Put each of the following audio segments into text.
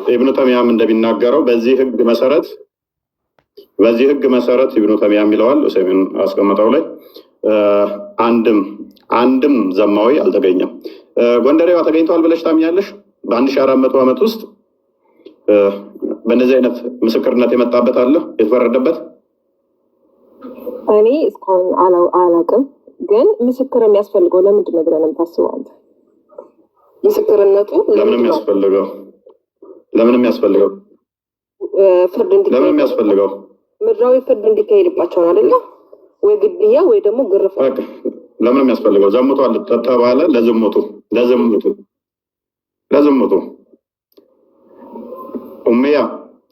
ኢብኑ ተሚያም እንደሚናገረው በዚህ ህግ መሰረት ኢብኑ ተሚያም ይለዋል፣ ዑሰይሚን አስቀምጠው ላይ አንድም አንድም ዘማዊ አልተገኘም። ጎንደሬዋ ተገኝተዋል ብለሽ ታምኛለሽ? በ1400 ዓመት ውስጥ በእንደዚህ አይነት ምስክርነት የመጣበት አለ የተፈረደበት? እኔ እስካሁን አላውቅም። ግን ምስክር የሚያስፈልገው ለምንድን ነው ብለህ ነው የምታስበው አንተ? ምስክርነቱ ለምን ለምንድን ነው? የሚያስፈልገው? ለምን የሚያስፈልገው? ፍርድ ለምን እንዲካሄድ የሚያስፈልገው? ምድራዊ ፍርድ እንዲካሄድባቸው ነው አይደለ? ወይ ግድያ ወይ ደግሞ ግርፋት። በቃ ለምን የሚያስፈልገው? ዘሙቷል ተባለ፣ ለዝሙቱ ለዝሙቱ ለዝሙቱ። ኡሜያ፣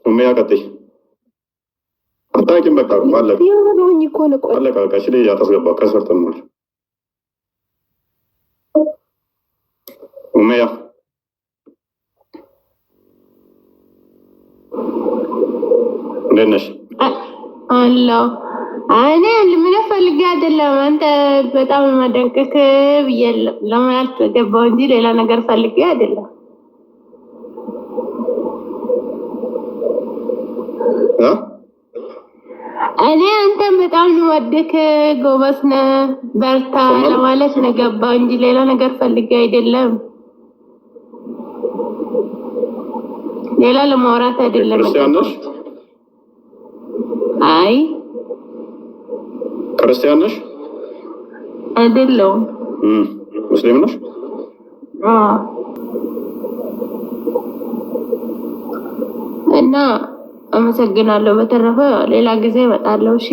ኡሜያ ቀጥይ። አታውቂም። በቃ አለቀ። የሆነኝ እኮ ነው። ቆይ። አለቀ። በቃ እሺ፣ ልጅ አታስገባ ከስር ትማር። ኡሜያ፣ እንዴት ነሽ? አለሁ። እኔ ምን ፈልጌ አይደለም። አንተ በጣም ማደንቅክ ብዬ ለማለት ገባው እንጂ ሌላ ነገር ፈልጌ አይደለም። እ? እኔ አንተን በጣም ነው ወደክ፣ ጎበዝ ነህ፣ በርታ ሰማሁ። ለማለት ነው ገባው እንጂ ሌላ ነገር ፈልጌ አይደለም። ሌላ ለማውራት አይደለም ክርስቲያን ነሽ? የገባሁት። አይ። ክርስቲያን ነሽ? አይደለሁም። ሙስሊም ነሽ? አዎ። እና አመሰግናለሁ። በተረፈ ሌላ ጊዜ እመጣለሁ። እሺ።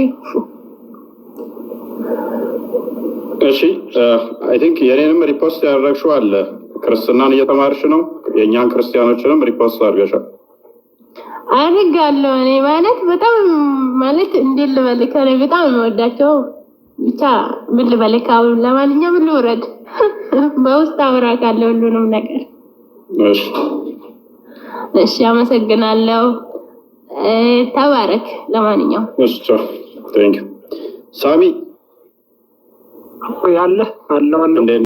እሺ፣ I think የኔንም repost ያደረግሽው አለ። ክርስትናን እየተማርሽ ነው። የእኛን ክርስቲያኖችንም repost አድርገሻል። አድርጋለሁ። እኔ ማለት በጣም ማለት እንዴት ልበልህ፣ እኔ በጣም የምወዳቸው ብቻ ምን ልበልህ። አሁን ለማንኛውም ልውረድ፣ በውስጥ አወራካለሁ ሁሉንም ነገር። እሺ። እሺ፣ አመሰግናለሁ። ተባረክ። ለማንኛውም እሺ፣ thank you ሳሚ። ያለ አለ አለው። እንዴት